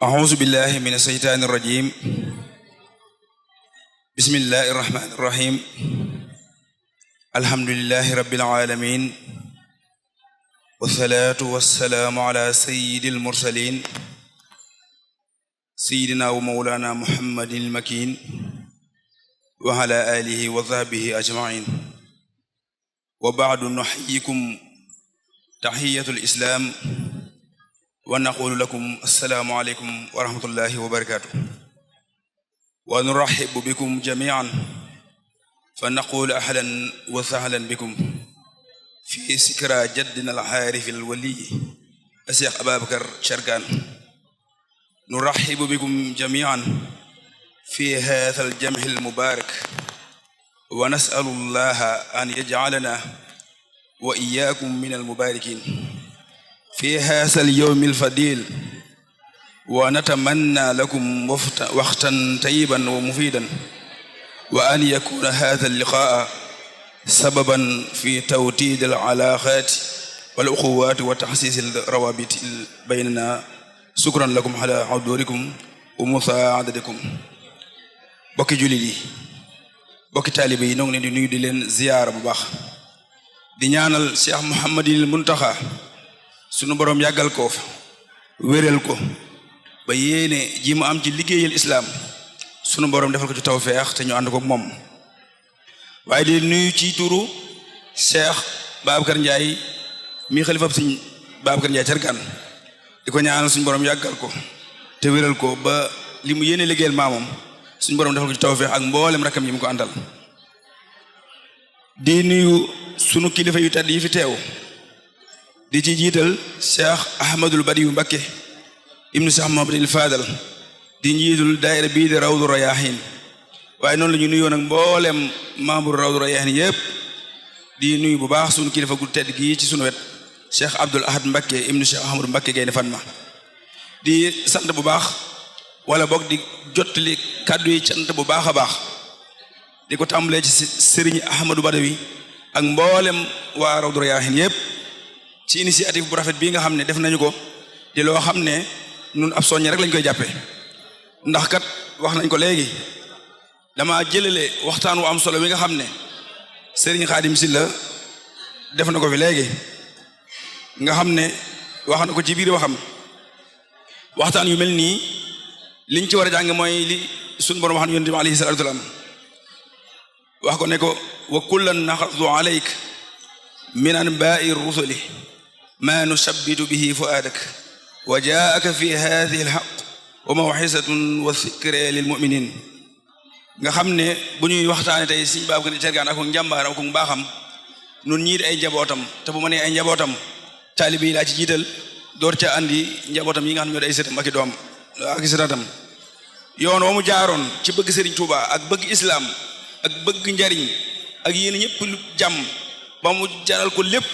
أعوذ بالله من الشيطان الرجيم بسم الله الرحمن الرحيم الحمد لله رب العالمين والصلاة والسلام على سيد المرسلين سيدنا ومولانا محمد المكين وعلى آله وصحبه أجمعين وبعد نحييكم تحية الإسلام ونقول لكم السلام عليكم ورحمة الله وبركاته ونرحب بكم جميعا فنقول أهلا وسهلا بكم في ذكرى جدنا العارف الولي الشيخ بابكر شرقان. نرحب بكم جميعا في هذا الجمع المبارك ونسأل الله أن يجعلنا وإياكم من المباركين في هذا اليوم الفضيل ونتمنى لكم وقتا طيبا ومفيدا وأن يكون هذا اللقاء سببا في توطيد العلاقات والأخوات وتحسيس الروابط بيننا. شكرا لكم على حضوركم ومساعدتكم. bokki jullit yi bokki taalibe yi ñoo ngi leen di nuyu di leen ziyaara bu baax di ñaanal Cheikh Mouhamadul Muntaxa sunu borom yàggal ko wéral ko ba yéene ji mu am ci liggéeyal islaam sunu borom defal ko ci tawfeex te ñu ànd ko moom. waaye di nuyu ci turu Cheikh Babacar Ndiaye mi xalifab Sëriñ Babacar Ndiaye Thiargan di ko ñaanal suñu borom yàggal ko te wéral ko ba li mu yéene liggéeyal maamam suñu borom defal ko ci tawfeex ak mboolem rakam yi mu ko àndal. di nuyu sunu kilifa yu tedd yi fi teew di ci jiital Cheikh Ahmadul Badiou Mbacké ibnu Cheikh Mohamadul Fadal di njiitul daayira bii di Rawdu Rayahin. waaye noonu la ñu nuyoo nag mboolem membre Rawdu Rayahin yëpp di nuyu bu baax sunu kilifa gu tedd gii ci sunu wet Cheikh Abdoul Ahad Mbacké ibnu Cheikh Ahmadou Mbacké Gaynde Fatma di sant bu baax wala boog di jottali kàddu yi cant bu baax a baax di ko tàmbalee ci Serigne Ahmadou Badawi ak mboolem waa Rawdu Rayahin yëpp ci initiative bu rafet bii nga xam ne def nañu ko di loo xam ne nun ab soññe rek lañ koy jàppe ndax kat wax nañ ko léegi dama jëlale waxtaan wu am solo wi nga xam ne Serigne Khadim Sylla def na ko fi léegi nga xam ne wax na ko ci biir waxam waxtaan yu mel nii liñ ci war a jàng mooy li suñu borom wax na yonent bi alayhi salaatu wa salaam wax ko ne ko wa kullan naxasu alayk min anbaa'i rusuli ma nusabbitu bihi fu'aadak wa jaa'aka fi haadihi alhaq wa maw'izatun wa zikraa lil mu'minin. nga xam ne bu ñuy waxtaane tey Sëriñ Babacar Ndiaye Thiargan ak njàmbaaram ak mbaaxam nun ñii di ay njabootam te bu ma nee ay njabootam taalibe yi laa ci jiital door ca andi njabootam yi nga xam ne ñoo di ay sëtam ak i doom ak i sëtatam yoon wa mu jaaroon ci bëgg Serigne Touba ak bëgg islam ak bëgg njariñ ak yéen ñëpp lu jàmm ba mu jaral ko lépp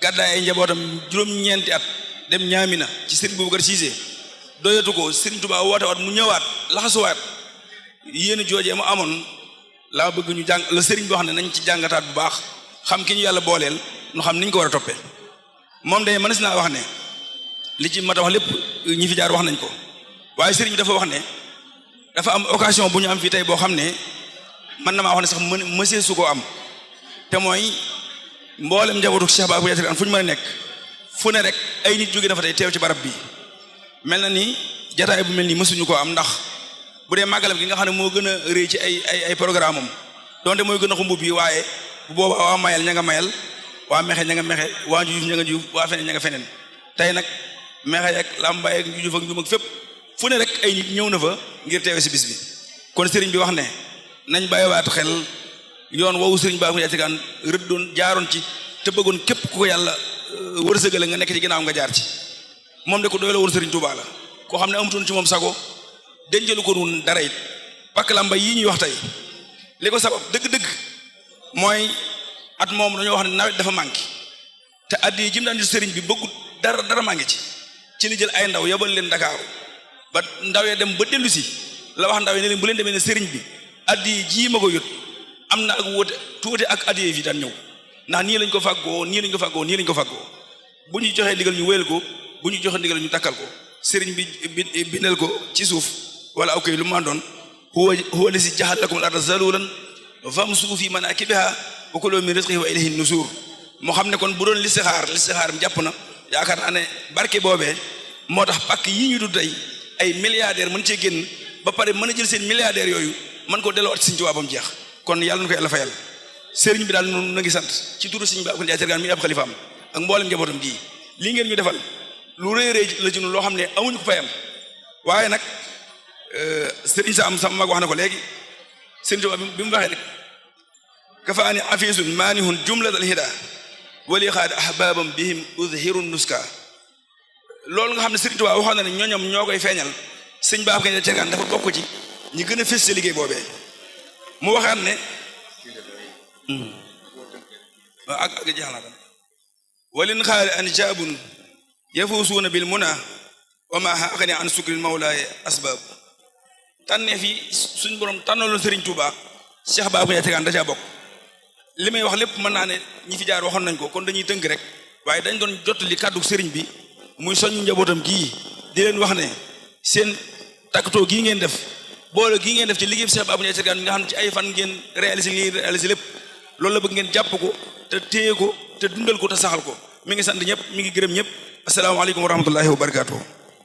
gàddaay ay njabootam juróom-ñeenti at dem ñaamina ci Serigne Boubacar Cissé doyatu ko Serigne Touba woote waat mu ñëwaat laxasuwaat yéen joojee mu amoon laa bëgg ñu jàng la Serigne bi wax ne nañ ci jàngataat bu baax xam ki ñu yàlla booleel nu xam niñ ko war a toppee. moom day mënees naa wax ne li ci mat a wax lépp ñi fi jaar wax nañ ko waaye Serigne bi dafa wax ne dafa am occasion bu ñu am fii tey boo xam ne mën na maa wax ne sax mësee su koo am te mooy mboolem njabootu Cheikh Babacar Ndiaye Thiargan fu ñu mën a nekk fu ne rek ay nit jóge dafa tey teew ci barab bi mel na ni jataay bu mel nii mësuñu koo am ndax bu dee màggalam gi nga xam ne moo gën a rëy ci ay programme am donte mooy gën a xumb bi waaye bu boobaa waa mayel ña nga mayel waa mexe ña nga mexe waa njuuf ña nga njuuf waa feneen ña nga feneen tey nag mexe ak làmbaay ak njuuf ak njuum ak fépp fu ne rek ay nit ñëw na fa ngir teewe si bis bi. kon sëriñ bi wax ne nañ bàyyiwaat xel yoon woowu sëriñ Babacar Ndiaye Thiargan rëddoon jaaroon ci te bëggoon képp ku ko yàlla wërsëgale nga nekk ci ginnaaw nga jaar ci moom de ko doy la woon sëriñ Touba la koo xam ne amutoon ci moom sago dencalu ko woon dara it pakk lamba yii ñuy wax tey li ko sabab dëgg-dëgg mooy at moom dañoo wax ne nawet dafa manqué te addi jim daan di sëriñ bi bëggut dara manqué ci li jël ay ndaw yabal leen Dakar ba ndaw ya dem ba dellu si la wax ndaw yi ne leen bu leen demee ne sëriñ bi addi ji ma ko yót am na ak wóote tuuti ak addi yi daan ñëw ndax nii lañ ko fàggoo nii lañ ko fàggoo bu ñu joxee ndigal ñu wéyal ko bu ñu joxee ndigal ñu takkal ko sëriñ bi bindal ko ci suuf wala aw kay lu ma doon huwa lasi jaxal lakum al arda zalulan famsu fi manakibiha wa kulu min rizqihi wa ilayhi nusur moo xam ne kon bu doon listixaar mi jàpp na yaakaar naa ne barke boobee moo tax pàkk yi ñu du tey ay milliardaires mën cee génn ba pare mën a jël seen milliardaires yooyu mën koo delloo at Sëriñ Tuubaa ba mu jeex kon yàlla na ko yàlla fayal sëriñ bi daal noonu na ngi sant ci turu Sëriñ Babacar Ndiaye Thiargan mi ab xalifaam ak mboolem njabootam gii lii ngeen ñu defal lu rëy rëy la ci loo xam ne amuñu ko fayam waaye nag sëriñ sama mag wax na ko léegi Sëriñ Tuubaa bi mu waxee rek kafaani afisun maanihun jumlatal hida wali xaad ahbabam bihim udhiru nuska loolu nga xam ne Sëriñ Tuubaa waxoon na ne ñooñam ñoo koy feeñal Sëriñ Babacar Ndiaye Thiargan dafa bokk ci ñi gën a fës ci liggéey boobee mu waxaat ne ak jeexal naa walin xaali an jaabun yafuusuuna bil muna wa ma xaqani an sukril mawlaaye asbaab tànnee fi suñ borom tànnaloon Sëriñ Tuubaa Cheikh Babacar Ndiaye Thiargan da caa bokk li may wax lépp mën naa ne ñi fi jaar waxoon nañ ko kon dañuy tënk rek waaye dañ doon jottali kàddu sëriñ bi muy soññ njabootam gii di leen wax ne seen takkatoo gii ngeen def boole gii ngeen def ci liggéey Cheikh Babacar Ndiaye Thiargan nga xam ne ci ay fan ngeen réalisé lépp loolu la bëgg ngeen jàpp ko te téye ko te dundal ko te saxal ko mi ngi sant ñëpp mi ngi gërëm ñëpp asalaamaaleykum wa rahmatullahi wa barakaatu.